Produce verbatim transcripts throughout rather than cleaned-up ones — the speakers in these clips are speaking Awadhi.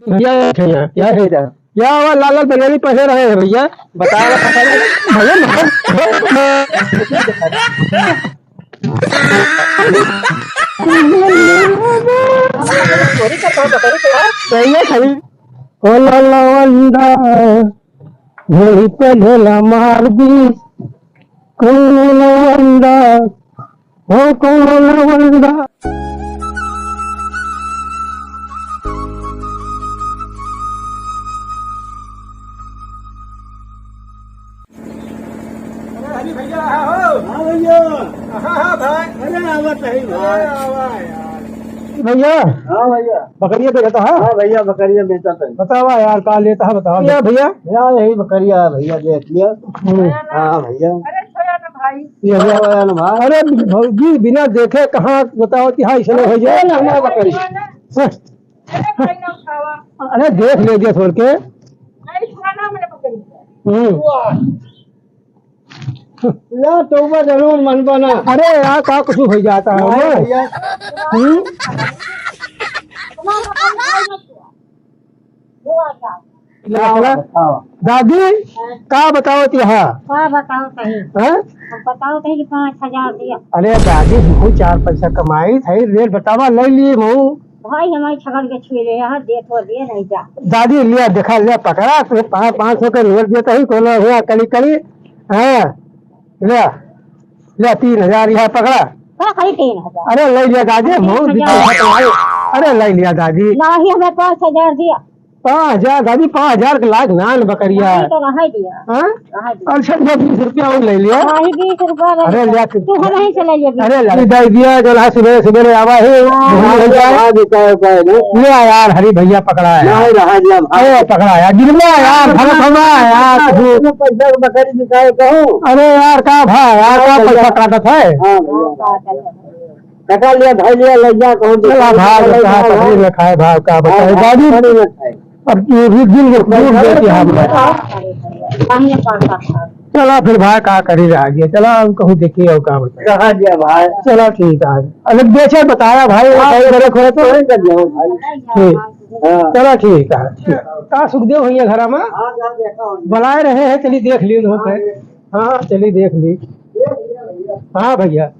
भैया, भैया, भैया, भैया। या वो लाल लाल बनियानी पहने रहे हैं भैया। बताओ, बताओ। भैया, भैया, भैया। ओ लाला वंदा, घोड़ी पे ढेला मार दी। कौन लवंदा, हो कौन लवंदा। अरे हरी भैया, हाँ हो। हाँ भैया। हाँ, हाँ, भाई। अरे आवत है भाई। अरे आवा यार। भैया। हाँ भैया। बकरिया बेचत है? हाँ भैया, बकरिया बेचत है। बतावा यार, का लेत है, बतावा। भैया, भैया। भैया, यही बकरिया है भैया, देख लिया। हम्म। हाँ भैया। अरे छोड़ा ना भाई। ये भैया। छोड़ा ना भाई। अरे भौजी, बिना देखे कहाँ बताओ कि हाँ, इसने भैया। अरे ना, हमारा बकरी। हाँ। अरे भाई ना उठावा। अरे देख ले, देख छोड़ के। नहीं, छोड़ा ना मेरे बकरी। हम्म। वाह। या तोबा जरूर मन बना। अरे यार, का कुछ हो जाता है, नहीं ना? भैया। हम्म? ना, ना। दादी, का बताओ तू, हाँ? का बताओ सही? हाँ? अब बताओ सही कि पाँच हजार दिया। अरे दादी, हमहू चार पैसा कमाई थे, रेट बतावा, ले लिए हमहू। भाई, हमारी छगल के छुए ले, यहाँ दे तो दे नहीं जा। दादी, लिया, देखा, लिया, पकड़ा, तू पाँच, पाँच सौ के नोट देता ही, कोनो हुआ, कली, कली, हाँ, लिया, लिया, तीन हजार, यहाँ पकड़ा। का खाली तीन हजार? अरे, ले लिया दादी, तीन बहुत हजार। दिक्कत है तुम्हारी। अरे, ले लिया दादी। नाही, हमें पाँच हजार दिया। पाँच हजार, दादी, पाँच हजार के लायक नान बकरिया है। नहीं, तो रहा दिया। हाँ? रहा दिया। अच्छा, दो बीस रुपया और ले लिया। हाँ, ही बीस रुपया ले अरे, लिया। लिया तू। तू हम ही चले लिया बीस। अरे, ले दे दिया, जो है, सुबह, सुबह आवा है, हाँ। घूमने हो जाए। हाँ, बिकाए, उकाए, नहीं। ले यार, हरी भैया पकड़ा है। नहीं, रहा दिया, भाई। अरे, पकड़ा है, गिरवा यार, हाँ, भगत हवा है यार, हाँ, तू। पैसा बकरी बिकाए कहूँ। अरे यार, का भाई, यार, का हाँ, भैया। पैसा काटत है? हाँ, भैया। हाँ, काटत है। कटा लिया, धर लिया, ले जा, कहूँ चला, दूसरा भाग, ले जा, कहाँ भाग। तकलीफ में खाए, भाग, का बताए, हाँ, दादी। तकलीफ में खाए। अब ये भी दिन में दूर देती है हम। हाँ, हाँ, हाँ। चला फिर भाई, का करी रहा गया, चला हम कहूँ देखिए और का बताए। कहाँ गया भाई? चला ठीक है, अगर बेचे बताया भाई, वो हाँ, भाई मेरे खोए तो। नहीं कर दिया भाई। ठीक। हाँ। चला ठीक है, ठीक। का सुखदेव भैया घरा में? हाँ, जा देखा हूँ। बुलाए रहे हैं, चलिए देख ली उन्होंने। हाँ, चलिए देख ली। हाँ भैया।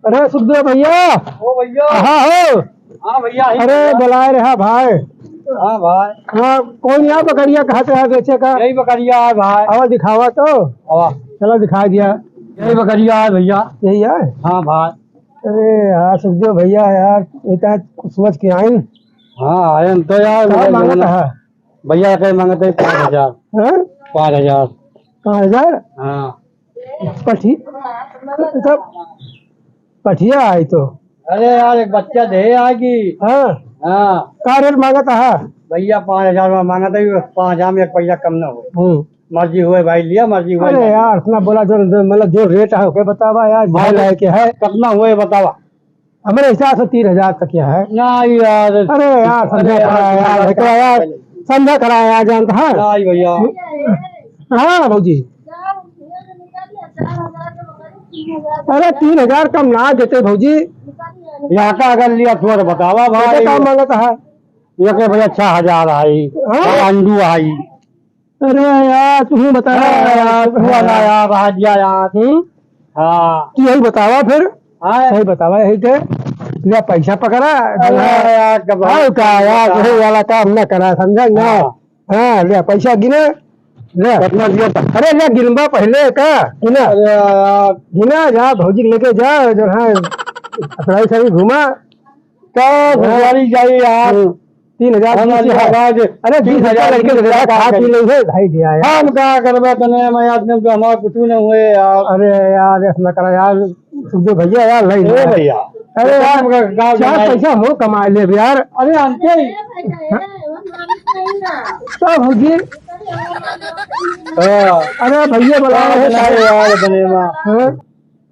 अरे सुखदेव भैया। ओ भैया। हाँ हो। हाँ भैया, यही अरे भैया। बुलाए रहा भाई। हाँ भाई। हाँ, कौन या बकरिया कहत रहा बेचे का? यही बकरिया है भाई। आवा दिखावा तो। आवा। चला दिखा दिया। यही बकरिया है भैया। यही है? हाँ भाई। अरे यार सुखदेव भैया यार, इतना कुछ समझ के आइन। हाँ, आइन तो यार, का भैया, मांगत बोला। है? भैया के मांगत है पाँच हजार। हाँ? पाँच हजार। पाँच हजार? हाँ। पठी-, मतलब, पठिया आई तो। अरे यार, एक बच्चा दे आएगी। हाँ। हाँ। का रेट मांगत है? भैया, पाँच हजार में मांगत है, पाँच हजार में एक पैसा कम ना हो। हम्म। मर्जी हुए भाई लिया, मर्जी हुए अरे ना। यार, इतना बोला जो, जो, मतलब, जो रेट है, ओके बतावा यार, भाई भाई, लाए के है। कितना हुए बतावा? हमारे हिसाब से तीन हजार तक यह है। ना यार। अरे यार, समझा अरे यार, करा यार, समझा एकरा यार, करा। समझा करा यार, जानता है? ना भैया। हाँ भौजी। अरे तीन हजार कम ना देते भौजी। यहाँ का अगर लिया थोड़ा बतावा भाई। का मांगता है? ये के भैया छह हजार आई, हाँ? अंडू आई। अरे यार, तू ही बता अरे यार, यार, तू वाला यार, रह गया यार। हम्म? हाँ। तू यही बतावा फिर। हाँ। सही बतावा, यही के। ले पैसा पकड़ा। अरे यार, कब हाँ, का यार, बता। यही वाला काम ना करा, समझा ना? हाँ। हाँ, ले पैसा गिने। ले। कितना दिया था? अरे ले गिनबा पहले का, गिना। अरे यार। गिना जा, भौजी लेके जा, जो है, अपना ही सभी घुमा। का हाँ। भुआरी जाई यार। हम्म। तीन हजार हम बीस हजार। आवाज अरे, तीस हजार बीस हजार लड़के बीस लड़का हजार खा पी नहीं है, भाई दिया यार। हम का करबे तने, मैं आज तो हमारा कुछ नहीं हुए यार। अरे यार, ऐसा ना करा यार, सुखदेव भैया यार, नहीं ए यार। भैया। अरे यार, हम का, का चार बनाए? पैसा हो कमा ले यार। अरे आंटी। सब हो जी। हाँ। अरे भैया, बोला का है बनाए यार, बने माँ। हाँ।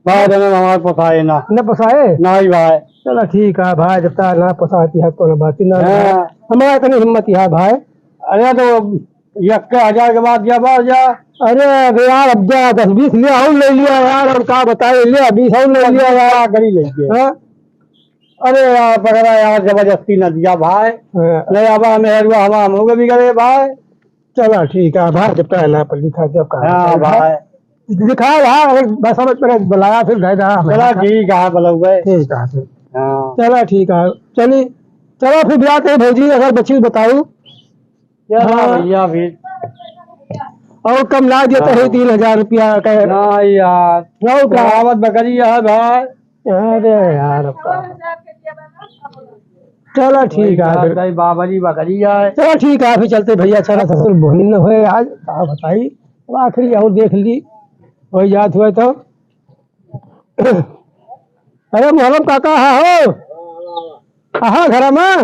भाई, तने हमारे पोसाए ना। न पोसाए? नहीं भाई। चला ठीक है भाई, जब तक ना पोसाती है, कोनो बात ही ना। हाँ। हमारा इतनी हिम्मत है भाई। अरे तो एक के हजार के बाद जब आ जा। अरे अबे यार, अब जा, दस बीस लिया और ले लिया यार, और का बताए, ले बीस और ले लिया यार। क्या करी लेके? हाँ? अरे यार, पकड़ा यार, जबरदस्ती न दिया भाई। हाँ। नहीं, अब मेहरुआ हवा हम हो गए बिगड़े भाई। चला ठीक है भाई, जब पहला पर लिखा, जब कहा हाँ भाई। लिखा रहा, अगर बस समझ पर बुलाया, फिर गए रहा हमें। चला ठीक है, बोला हुआ है। ठीक है, फिर। हाँ। चला ठीक है, चली, चला फिर ब्याह के भौजी, अगर बची बताऊ। चला हाँ। भैया फिर। और कम ना देते हाँ। हैं तीन हजार रुपया का। ना यार, और का? कहावत बकरी है भाई। अरे यार, चला ठीक है फिर। बाबा जी बकरी आए। चला ठीक है, फिर चलते भैया, चला ससुर बोली न होए आज, का बताई। अब आखिरी और देख ली, वही जात हुए तो। अरे मोहलम काका, हाँ हो? हाँ, घरा में?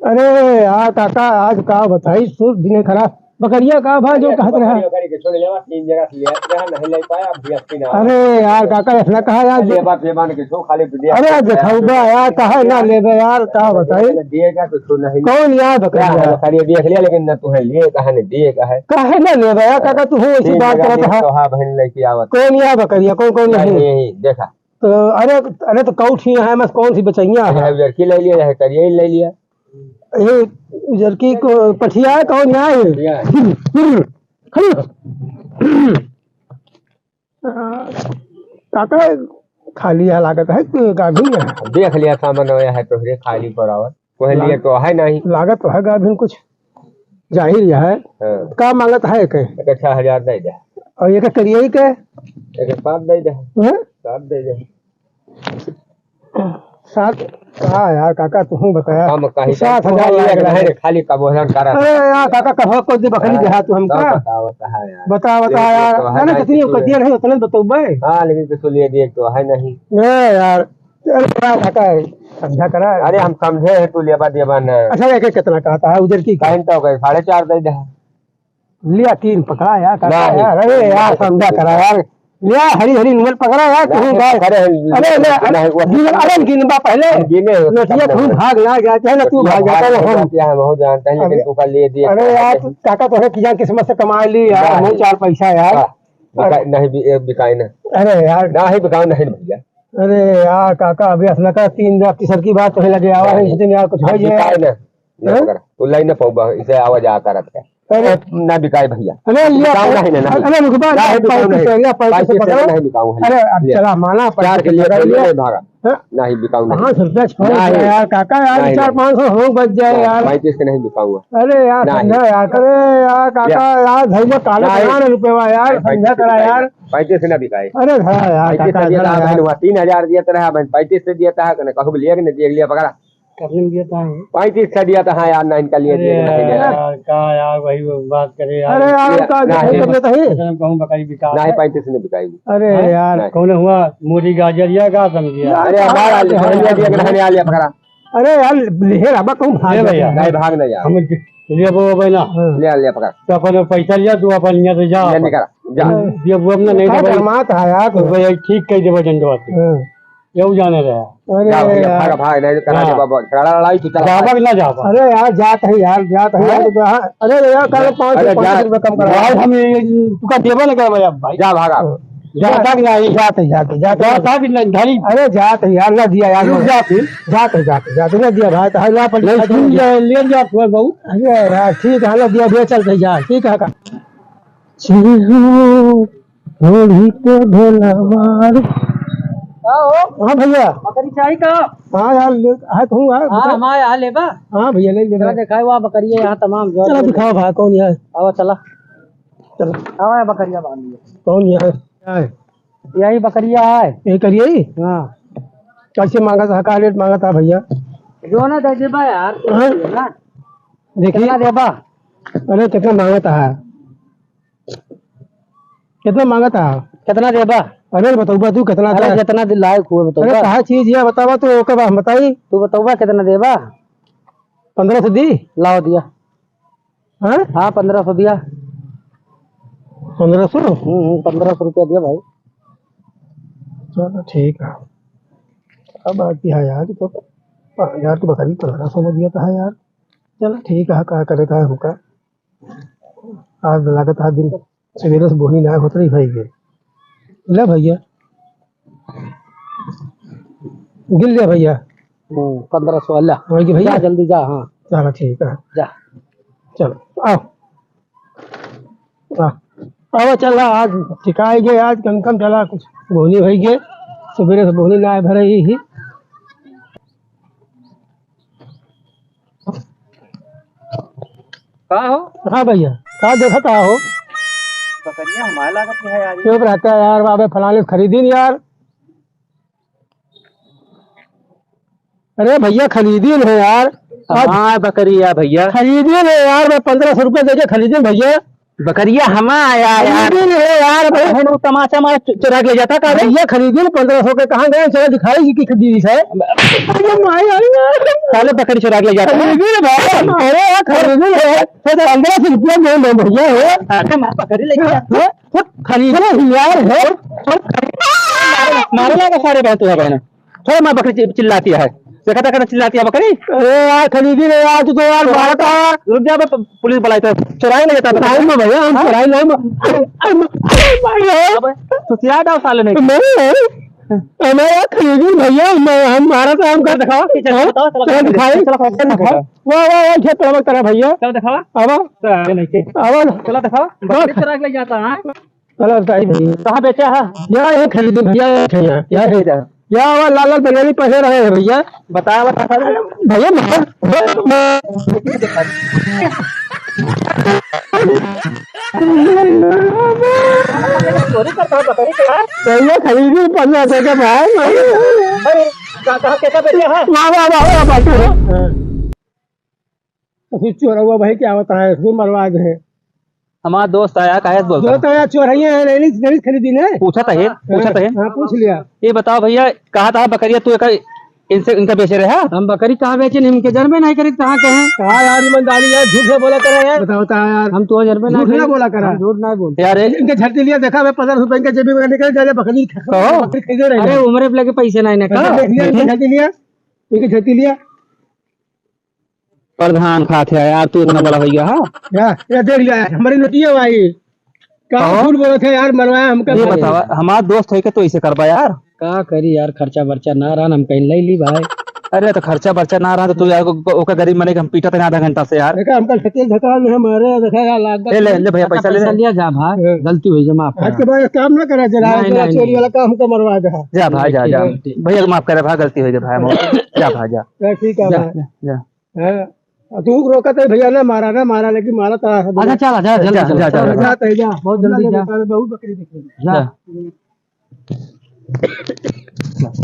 अरे यार काका, आज का बताई, सुर दिने खराब। बकरिया का भाई जो अरे, कहत रहा। बकरी, बकरी के छोड़ लेवा, तीन जगह से लिया, जहाँ नहीं ले पाया, अब भी अस्सी ना। अरे यार काका, ऐसा कहा यार। लेबा, लेबा ने के छो, खाली दे। अरे यार, देखाऊ बा यार, काहे ना लेबे यार, का बताई? दिए का तो छो नहीं। कौन यार बकरिया? बकरिया देख लिया, लेकिन ना तू है लिए, कहा नहीं दिए का है। काहे ना लेबे यार काका, तू हो ऐसी तीन बात जगह करत देख रहा। तो हाँ, बहन लेके आवत। कौन यार बकरिया, कौन, कौन नहीं? यही, यही, देखा। तो अरे, अरे तो कौन सी है, बस कौन सी बचैया है? अरे, उजरकी ले लिया, चाहे करिया ही ले लिया। ये उजरकी को पठिया है, कौन यहाँ है? पठिया है। हम्म, हम्म, खड़ी हो। आ, काका खाली है लागत है, कोई गाभिन है? देख लिया सामान नया है तोहरे खाली पर आवत। कोहे लिए तो है नहीं। लागत तो है गाभिन कुछ। जाहिर है। हाँ। का मांगत है के? एक छह हजार दे दे। और एक करिए के? एक सात दे दे। हाँ? सात दे दे। सात? का यार काका, तू बताया। हम कहीं सात हजार तू लाग रहा है। खाली का बोहरान करा। अरे यार काका, कहो कोई दी बकरी हाँ, देहा तू हमका। का बतावत है यार। बता, बता ये यार। तो है ना, ना कितनी कि तू कतिया नहीं, उतने बतौबे। हाँ, लेकिन तो लिए दिए तो है नहीं। ए यार, अरे बड़ा काका है, समझा करा। अरे हम समझे हैं, तू लेबा देबा न। अच्छा, एक, एक कितना कहता है उधर की? काइन तो गए, साढ़े चार दे दे। लिया तीन पकड़ा यार, काका नहीं। यार, अरे यार, समझा करा यार। लिया हरी हरी नुमल पकड़ा यार, नहीं, कहूँ गाय। अरे, अरे, ले, नहीं, वो गिन, अरे गिनबा पहले। हम गिने हैं, नोटिया सब खूब नहीं। भाग ना जाते हैं ना, तू नोटिया भाग जाता भाग है, ना नहीं हम। जाते हैं, हम हो जानते हैं, लेकिन अरे, तू का लिए दिए अरे खाते यार, हैं। काका तोहे किया किस्मत से कमाई ली यार, नहीं। हम चार पैसा यार। हाँ, बिकाई, अरे। नहीं बि-, ए, बिकाई ना। अरे यार। नहीं बिकाऊ नहीं भैया। अरे यार काका, अभी असला का तीन लाख की सर की बात तोहे लगे आवा है, नहीं। सोचे यार कुछ हो अब जाए। बिकाई ना। ये हैं? पकड़ा। तू लाई ना पाऊबा, इसे आवाज आ करत है। अरे। ना बिकाई भैया। अरे, लिया बिकाऊ पकड़ा। नहीं ना, नहीं। अरे, रुकबा, नहीं, बिकाऊ पैंतीस नहीं। सौ, लिया, पैंतीस सौ पैंतीस सौ पकड़ा। नहीं बिकाऊ है। अरे, अब लिया। चला, माना, चार के पैंतीस सौ लिए पकड़ ले, लिया। ले भागा। हाँ? नहीं बिकाऊ नहीं। कहाँ से रुपया छोड़ नहीं, दे नहीं। यार, काका, यार, नहीं, चार नहीं। पाँच सौ हो बच जाए यार। पैंतीस के नहीं बिकाऊ है। अरे यार, नहीं। समझा यार, अरे यार, काका, लिया। यार, भैया, काला नहीं। बना ना रुपया यार, नहीं, समझा पैंतीस करा नहीं। यार। पैंतीस से ना बिकाई। अरे, हाँ यार, पैंतीस काका, से दिया जरा था, यार। बहन, वहाँ तीन हजार दिया तो रहा, बहन, पैंतीस से दिया था, कने कहूँ लिया कि नहीं दिया, लिया पकड़ा। कितने में दिया था? पैंतीस का दिया था, हाँ यार, ना इनका लिए अरे दिया, नहीं दिया। यार, का यार, वही वो बात करे यार। अरे यार, ये, का ना, दिखाई ये, कर लेता है? कहूँ बकरी बिका ना, है। पैंतीस नहीं बिकाई। अरे हाँ? यार। नहीं। कौन हुआ? मूली गाजर या का समझिया? यार, अरे, हमारा कहाँ ले, है? ले दिया, नहीं, ले लिया, पकड़ा। अरे यार, ले रहा, कहूँ भाग ले भैया। जाता है। नहीं, भाग नहीं यार। हम ले वो भाई ना। हाँ। ले, ले, पकड़। तो अपन पैसा लिया, तू अपन यहाँ से जा। ले, निकल, जा। ये वो अपना नहीं का था भाई। जमात है यार, तो तो। भाई, ठीक कह दे, वजन दवा के। हाँ। यहू जाने रहा। अरे जा भैया, यार। भाग, भाग, नहीं तो करा हाँ। दे बाबा, लड़ा, लड़ाई तू चला। जाबा कि ना जाबा? अरे यार, जात है यार, जात है यार, हाँ? तो हाँ, अरे यार, कल पाँच सौ, अरे पाँच सौ जा, रुपये कम करा। भाई, हम ये, ये, तुका देबा ना करबा यार, भाई। जा, भागा। हाँ। जाता कि नहीं? जात है, जात है, जात है। जाता कि नहीं, धरी? अरे जात है यार, ना दिया यार, रुक ना। जा फिर। जात है, जात है, जात है, ना दिया भाई, तो है, ला पर नहीं, लिखा सुन दे। ले, ले जा, तुम्हारे बहू। अरे यार, ठीक है, ना दिया, दिया, चल, चल, जा, ठीक है का? चलो, घोड़ी पे ढोला मार। का हो? हाँ भैया। बकरी चाही का? हाँ यार, ले, हाँ, कहूँ, हाँ, हाँ, बता। हमारे यहाँ लेबा? हाँ भैया, ले लेबा। चला दिखाए, वहाँ बकरी है, यहाँ तमाम जो चला है। दिखाओ भाई, कौन है? आवा, चला। चला। आवा, बकरिया बांध लिया। कौन है? क्या है? यही बकरिया है। यही करिए ही? हाँ। कैसे मांगा था, का रेट मांगा था भैया? जो ना दे देबा यार। हाँ? ना। देखिए। कितना देबा? अरे, कितना मांगा था? कितना मांगत है? कितना देबा? अरे बताऊबा तू कितना अरे था? जितना दिल लायक हुए बताऊबा। अरे कहा चीज ये बतावा तो ओकर बाद हम बताई। तू बताऊबा कितना देबा? पन्द्रह सौ दी? लाओ दिया। हाँ? हाँ, पन्द्रह सौ दिया। पन्द्रह सौ? हम्म, हम्म, पन्द्रह सौ रुपया दिया भाई। चलो ठीक है। अब बाकी है यार, तो पाँच हजार तो बकरी पन्द्रह सौ में दिया था यार। चलो ठीक है, का करे का हमका। आज लागत है दिन सवेरे से बोहनी ना होत रही भाई के। ले भैया। गिन लिया भइया। हम्म, पन्द्रह सौ, ला। वही की भइया? जा, जल्दी जा, हाँ। चलो, ठीक है। जा। चलो, आओ। आ, अब चला, आज टिकाई गए, आज कम कम चला, कुछ बोहनी भई गए, सबेरे से बोहनी नाहीं भरई ही। का हो? हाँ भइया, का देखत हो? बकरिया हमारे लागत के है यार। चुप रहता है यार, बाबे फलाने से खरीदी नहीं यार। अरे भइया, खरीदी नहीं यार। आज हमार बकरिया भइया। खरीदी नहीं यार, मैं पन्द्रह सौ रुपया देके खरीदी भइया। बकरिया हमार आया यार। खरीदी नहीं यार भाई। अरे, वो तमाचा मार चु-, चुरा के ले जाता का रे? भइया, खरीदी नहीं, पन्द्रह सौ के कहाँ गए? चला दिखाई कि खरीदी है। अरे माई, अरे यार। साले बकरी चुरा के ले जाता है। खरीदी नहीं भाई। अरे यार, खरीदी नहीं यार। तो पन्द्रह सौ रुपया दे दो भइया, हो। अरे, मैं बकरी लेके जाता हूँ। खरीदे ही यार, हो। मारे लगा सारे बहन, तू है बहन। थोड़ा माँ बकरी चि-, चिल्लाती है। देखा था, कहता चिल्लाती है बकरी। अरे यार, खरीदी रे यार, तू तो यार मारता है। रुक जा, मैं प-, पुलिस बुलाई तो चुराई ले जाता है। नहीं, मैं भइया, हम हाँ? चुराई नहीं, मैं, अरे, मैं, अरे, मैं, अबे, तो चिल्ला डाल साले नहीं। मैं, मैं यार खरीदी भइया, मैं, हम मारा था, हम चलो दिखाओ, चलो हम दिखाओ, चलो दिखाओ, चलो दिखाओ। वाह, वाह, वाह, खेत पर करा भइया। चलो दिखावा। आवा। तो आगे नहीं के। आवा। चलो दिखावा। बकरी चुरा के ले जाता है। चलो बताइए भइया। कहाँ बेचा है? यहाँ, यहाँ खरीदे भइया, यहाँ खरीदा। यहाँ, यहाँ, यहाँ, यहाँ, लाल, लाल बनियानी पहने रहे हैं भइया। बताया, बता, बता। भइया, मैं, मैं, चोरी करता है बकरी के यार। भइया, खरीदी पन्द्रह सौ के भाई। अरे, कहाँ, कहाँ, कैसा बेचा है? वाह, वाह, वाह, वाह, बात है। तो फिर चोरवा भाई क्या होता है, फिर मरवा दे। हमारा दोस्त आया, काहे से बोलता दोस्त है? आया, चोरैया है, नहीं, नहीं खरीदी ने। पूछा था ये, हाँ, पूछा था ये। हाँ, पूछ लिया। ये बताओ भइया, कहा था बकरिया तू एक, इनसे, इनका बेचे रहे, हाँ? हम बकरी कहाँ बेचे, इनके जर में नहीं खरीद, कहाँ के हैं? कहा यार, ईमानदारी यार, झूठ ना बोला करा यार। बताओ, बताओ यार। हम तो जर में झूठ नहीं ना खरीद, बोला करा। हम झूठ नहीं बोलते। यार, ये इनके झड़ती लिया, देखा, मैं पन्द्रह रुपए इनके जेबी में निकल जा रहे, बकरी, कहो। बकरी खरीदे रहे। अरे, उम्र पे लगे पैसे नहीं ना, अच्छा, कहो। देख लिया, इनके झड़ती लिया, इनके झड़ती लिया। प्रधान खात है यार, तू इतना बड़ा भइया, हाँ? या, या देख लिया यार, हमारी नोटिया भाई। का कहो? झूठ बोलत है यार, मरवाया हमका ये भाई। बतावा, हमार दोस्त है कि तू ऐसे करबा यार? का करी यार, खर्चा बर्चा ना रहन, हम कहीं ले ली भाई। अरे तो खर्चा बर्चा ना रहा तो तू यार, ओ-, ओका गरीब मने के हम पीटत रहे आधा घंटा से यार। देखा, हमका ठेके धका में हम, अरे देखा यार, लाग ए, ले, ले भइया, अच्छा, पैसा ले पैसा ले। लिया जा भाई, हाँ। गलती हुई जा, माफ आज कर। के बाद काम ना करा जरा, नहीं, जरा नहीं, चोरी नहीं। वाला काम हमका मरवा दे। जा भाई, जा, जा। ठीक, ठीक। भइया, माफ करे भाई, गलती हुई गई भाई, माफ। जा भाई, जा। जा, ठीक है जा, भाई। जा, जा। हाँ, आ तू रोकत है भइया, ना मारा, ना मारा, लेकिन मारा था। अच्छा, चला, जा, जल्दी जा, चला। जा, जा, जा, जा। जा, जा। बहुत जल्दी जा। बहुत बकरी दिख रही है। जा। जा।